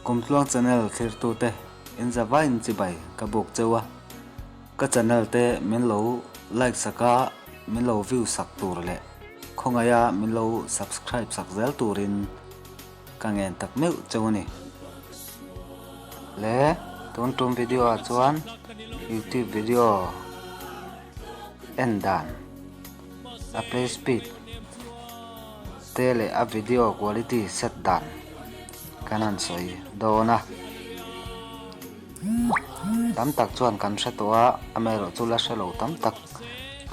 Kumtluang channel thlirtute in za vaiin chibai ka buk cheu a, ka channel te min lo like sak a, min lo view sak tur leh khawngaia min lo subscribe sak zel turin ka ngen tak meuh cheu a ni. Le tun tum video ah chuan youtube video en dan a play speed te leh a video quality set dan kan han sawi dawn a. Tam tak chuan kan hre tawh a, amaherawhchu la hre lo tam tak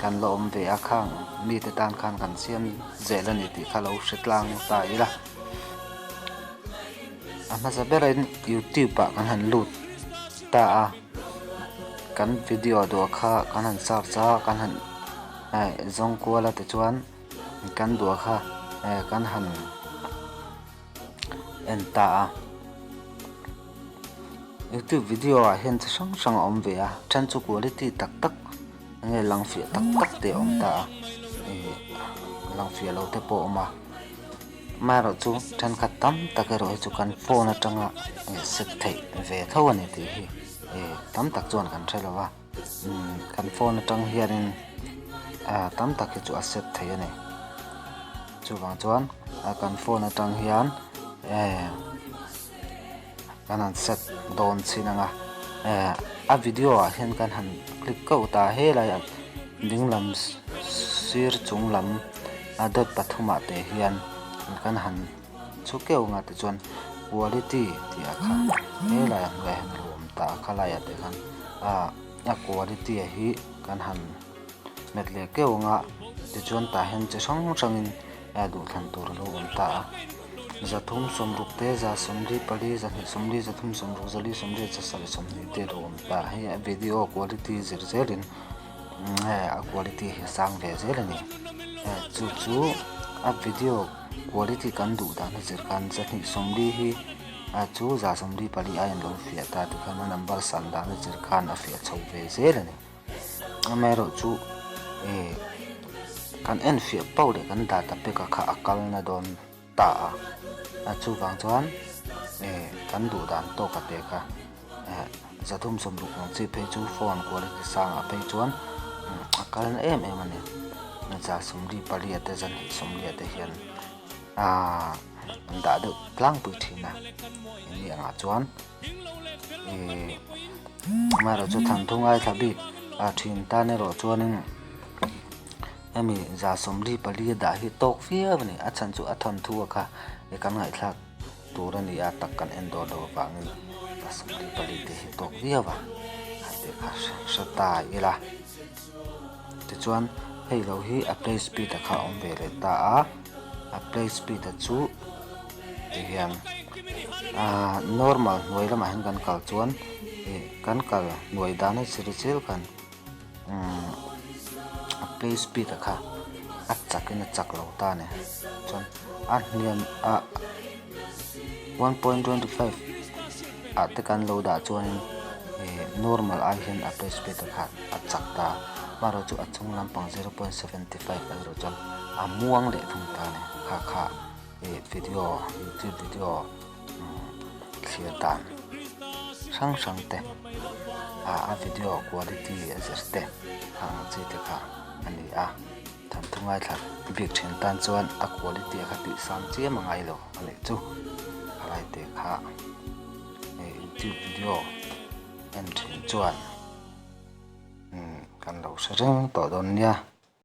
kan la awm ve a, khang mite tan khan kan siam zel a ni tih kha lo hre tlang ta ila. A hmasa berin youtube ah kan han lut ta a, kan video duah kha kan han search a, kan han zawng kual a tichuan kan duah kha kan han en ta a. Youtube video ah hian chi hrang hrang a awm ve a, then chu quality tak tak enge lang fiah tak tak te a awm ta a, ih lang fiah lo te pawh a awm a, amaherawh chu thenkhat tam tak erawh hi chu kan phone atanga set theih ve tho a ni tih hi ih tam tak chuan kan hre lo a. Kan phone atang hianin tam tak hi chu a set thei a ni. Chuvang chuan kan phone atang hian kan han set dawn chin ang a. A video ah hian kan han click kauh ta a, helai ah dinglam sir chung lam a dot pathumah te hian kan han chhu keuh ang a tichuan quality tih ah kha helai ah hnuaiah hian a lo awm ta a khalaiah te khan ah a quality a hi kan han hmet leh keuh ang a tichuan tah hian chi hrang hrangin a duhthlan tur a lo awm ta a zathum sawmruk te za sawmli pali zahnih sawmli zathum sawmruk zali sawmli zasarih sawmhnih te a lo awm ta a hei a video quality zir zelin hei a quality hi a sang ve zel a ni chu chu a video quality kan duh dan a zir khan zahnih sawmli hi a chu za sawmli pali a inlo fiah ta tikhan a number san dan a zir khan a fiah chho ve zel a ni amaherawh chu eh kan en fiah pauh leh kan data pek a kha a kal na dawn ta a a chuvang chuan eh kan duh dan tawk a te kha eh zathum sawmruk ang chi phei chu phone quality sang ah phei chuan a kal na em em a ni za sawmli pali te zahnih sawmli te hian aaa an dah deuh tlangpui thin a engni angah chuan eh amaherawhchu chu thanthu ngaithla bik a thin tan erawh chuanin. Hemi za 44 a dah hi tawk viau a ni. A chhan chu a thawnthu a kha e kan ngaihthlak tur a ni a, tak kan en dawr lo avangin za 44 te hi tawk viau a, a tih kha hre ta ila. Tichuan hei lo hi a play speed a kha a awm ve leh ta a, a play speed a chu tihian aaa normal hnuai lamah hian kan kal chuan ih kan kal hnuai dan a zir zel khan. Umm a play speed a kha a chak in a chak lo ta a ni chuan a hniam a 1.25 ah te kan lo dah chuanin ih normal ai hian a play speed a kha a chak ta a amaherawh chu a chung lampang 0.75 erawh chuan a muang leh thung ta a ni kha kha ih video youtube video thlir dan hrang hrang te ah a video quality a zir te ang chi te kha a ni a thawnthu ngaithla bik thin tan chuan a quality a kha tih sang chiam a ngai lo a nih chu a lai te kha youtube video en thin chuan kan lo hre reng tawh dawn nia.